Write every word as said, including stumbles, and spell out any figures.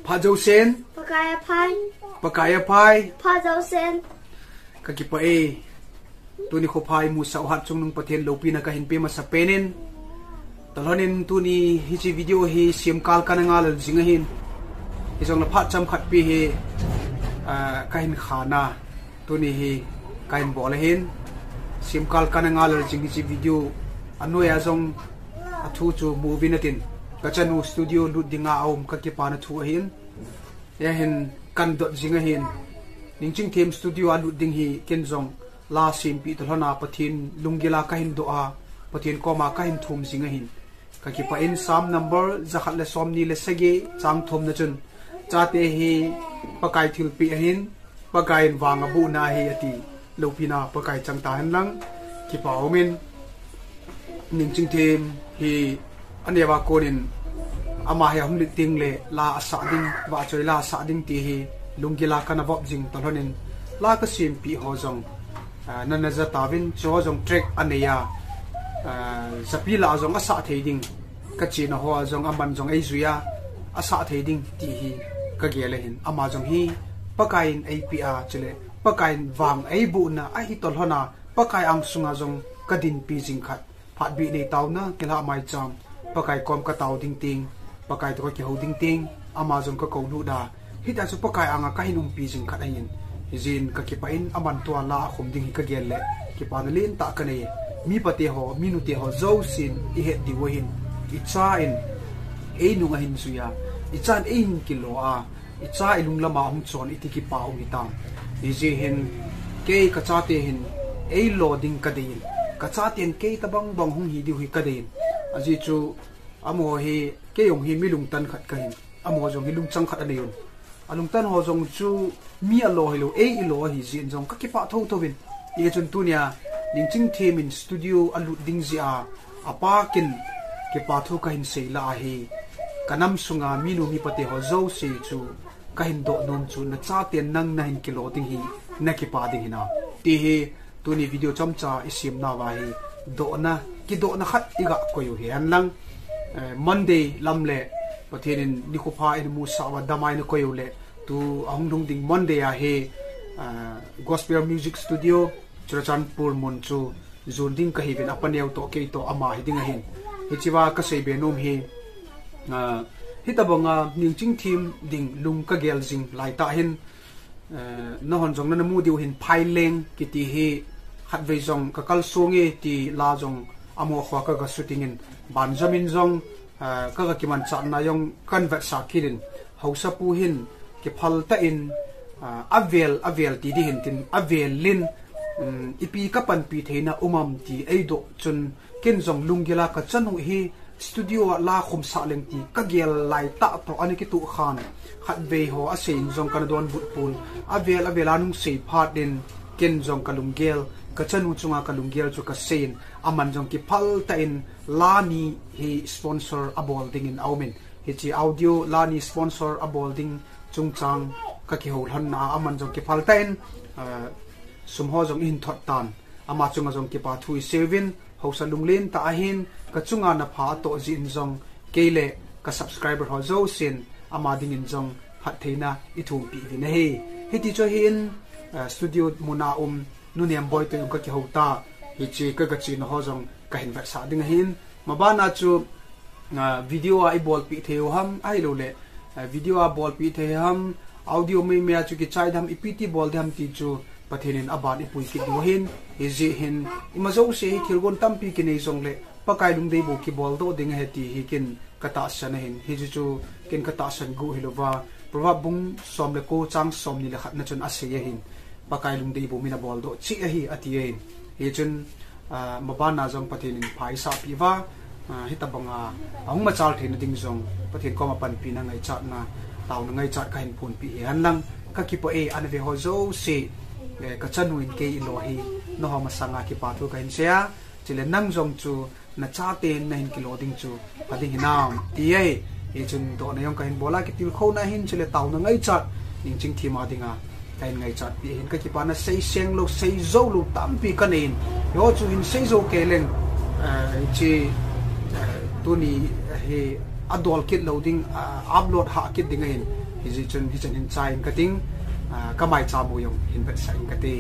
Phat jousen. Pakai a phai. Pakai a phai. Phat jousen. Ka kipah e. Tuni khophai musah u Hatchungnung Pathen loupina kahin pe masa pen in. Tolhon in tuni hiche video hi semkal kana ngal jing ahin. Hijongle phat chomkhat pi hi, ah, kahin khana. Tuni hi kahin bol ahin. Semkal kana ngal jing hiche video. Anoiya jong athu chu mu uvin atin. Ka chanu studio lut dinga aum, ka kipana thu ahin. Hia hin kana dot jing ahin. Ningchingthem studio a lut ding hi ken jong la sempeh tolhon a Pathen lunggil a kahin doh a, Pathen koma kahin thum jing ahin. Ka kipah in Psalm number jakhat le somni le sagi chang thumna chun, chate hi Pakai thilpeh ahin, Pakai in vang abohna ahi ati. Loupina Pakai chang tahen lang, kipah umin. Ningchingthem hi aneo a konin ama hi ahung lut ding le la asah ding, vahchoi la asah ding ti hi lunggil a kana vop jing tolhon in, la ka sempeh ho jong, ah, nana ja tauvin, chuho jong track anei a, ah, japi la a jong asah thei ding, ka chena ho a jong aman jong eijui a, asah thei ding ti hi ka gel ahin. Ama jong hi Pakai in eipeh a, chule Pakai in vang eibohna ahi tolhon a, Pakai angsunga jong ka dinpi jing khat. Phat bih nei taona, kilhah maicham. Pakai kom ka tao ding teng, Pakai toh ka kihou ding teng, ama jong ka kou lut a. Hitia chu Pakai anga kahin umpi jing khat ahin. Hijeh in ka kipah in aman tua la akhum ding hi ka gel le kipana lentah ka nei. Mi pate ho, mi nute ho jousen i het diu ahin. I cha in ei nung ahin jui a, i chan eihin kilo a, i cha i lunglam a hung chon i ti kipah um hitam. Hijeh hin kei ka chate hin ei lo ding ka dei in, ka chaten kei tobang bang hung hi diu hi ka dei in. Ajeh chu amaho hi, kei jong hi mi lungtan khat kahin, amaho jong hi lungchang khat anei un. Alungtan ho jong chu mi alo hilou, ei ilo ahi jeh in jong ka kipah thotho in. Hijeh chun tunia Ningchingthem in studio alut ding jeh a, apa kin kipa thu kahin sei lah ahi. Ka nam sunga minu mipate ho jouse chu kahin doh nom chu, na chaten nang nahin kilo ding hi na kipah ding hinam ti hi tuni video chomcha i sem nauva hi dohna, kidohna khat i ga koi u hi hen lang. Eh, Monday lam le Pathen in nikho pha in musah uva dam a i na koi u le, tu ahung lhung ding Monday a hi, ah, Gospel Music Studio, Churachandpur mun chu jon ding kahi uvin, apa neo toh kei toh ama hi ding ahin. Hichea ka seibe nom hi, ah, hitobanga Ningchingthem ding lung ka gel jing laitah hin, eh, nahon jong nana mu diu hin Phaileng kiti hi khatvei jong ka kalsong e ti la jong amaho khoa ka ga shooting in, banjom in jong, ah, ka ga kimanchahna jong kan vetsah kit in, haosapu hin kiphal tah in, ah, avel, avel ti ding hin tin, avel in, um, ipi ka panpi theina um am ti ei doh chun, ken jong lunggil a ka chanu hi studio a la khumsah leng ti ka gel laitah toh ana kitoh khan, khatvei ho asei in jong kana donbut pon, avel avel a nung sei phat in ken jong ka lunggel, ka chanu chunga ka lunggel chu ka sei in, aman jong kiphal tah in la ni hi sponsor abol ding in aum in, hiche audio la ni sponsor abol ding chungchang ka kihou lhon na a aman jong kiphal tah in, ah, sum ho jong i hin thot tan. Ama chunga jong kipa thu i sei uvin, haosa lunglen tah ahin, ka chunga na pha atoh jeh in jong, kei le ka subscriber ho jousen ama ding in jong phattheina i thumpi uvin ahi. Hiti chu ahin, eh, studio mun a um, Nu Nemboi toh jong ka kihou ta, hiche ka ga chena ho jong kahin vetsah ding ahin. Mabana chu, ah, video a i bolpeh thei u ham, ahilou le, ah, video a bolpeh thei ham, audio meimei a chu kichai ding ham, ipi ti bol ding ham ti chu Pathen in aban i pui kit diu ahin, hijeh hin, ima jouse hi thilgon tampi kinei jong le, Pakai lungdei bou kibol doh ding ahi ti hi ken ka tahsan ahin, hichu chu ken ka tahsan gu hilou va, Proverb bung som le ko chang somni le khat na chun asei ahin, Pakai lungdei bou min abol doh cheh ahi, ati ahin. Hichun, ah, mabana jong Pathen in pha eisah peh uva, ah, hitobanga, ah, ahung machal theina ding jong, Pathen koma panpina ngaichatna, taona ngaichat kahin phonpeh hi hen lang, ka kipah e, ana ve ho jouse, eh, ka chanu in kei i lo hi, nangho masanga kipa thu kahin sei a, chule nang jong chu, na chaten nahin kilo ding chu, pha ding hinam, ti ahi. Hichun dohna jong kahin bol a, kitilkhouna hin chule taona ngaichat, Ningchingthem a dinga, kahin ngaichat peh hin ka kipana seiseng lou, seijou lou tampi ka nei in. Hiho chu hin seijou kei leng, eh, hiche, eh, tuni, eh, hi, adol kit lou ding, ah, upload hah kit ding ahin, hijeh chun hichan hin chai inge kating, ah, kamaicham u jong hin vetsah inge kati.